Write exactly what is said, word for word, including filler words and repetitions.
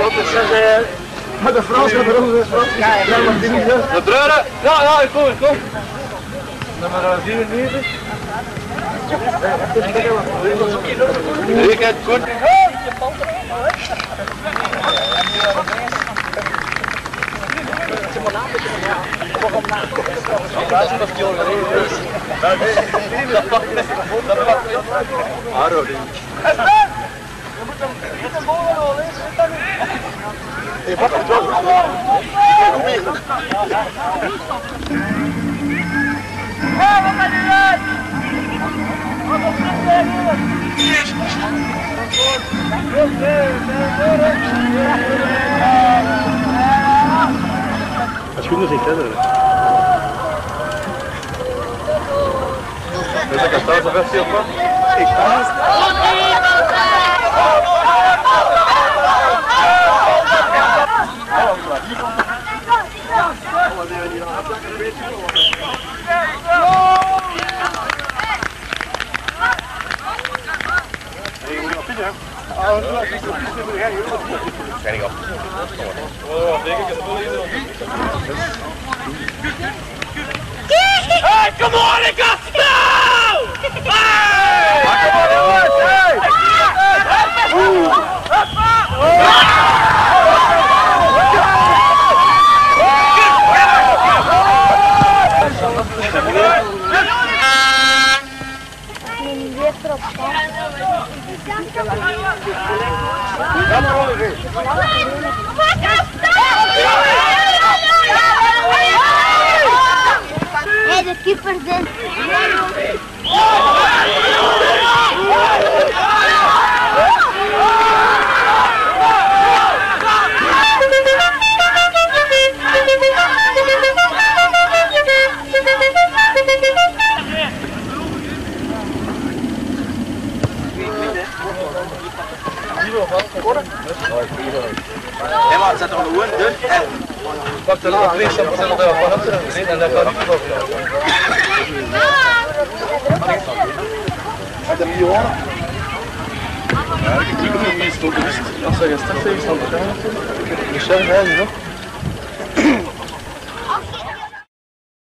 Wat is dat, eh? Maar de Frans gaat erover, de Frans. Ja, ja, ja. De Breuren. Ja, ja, ik kom, ik kom. Nummer vierennegentig. Rekent goed. Aro, Als je nu zegt, hè, dan. Is dat een versie of wat? Hey, come on, ik got snow! Hey! Come on, jongens! Hey! Hey, de keeper zit. Ja, maar het zit er gewoon dun. Pak de laag vlees, dan zit er wel van op, en dan kan ik het ook. Met de pion. Ja, ik heb niet gestoken, dus als hij gestart heeft, dan Michel, ja, ja.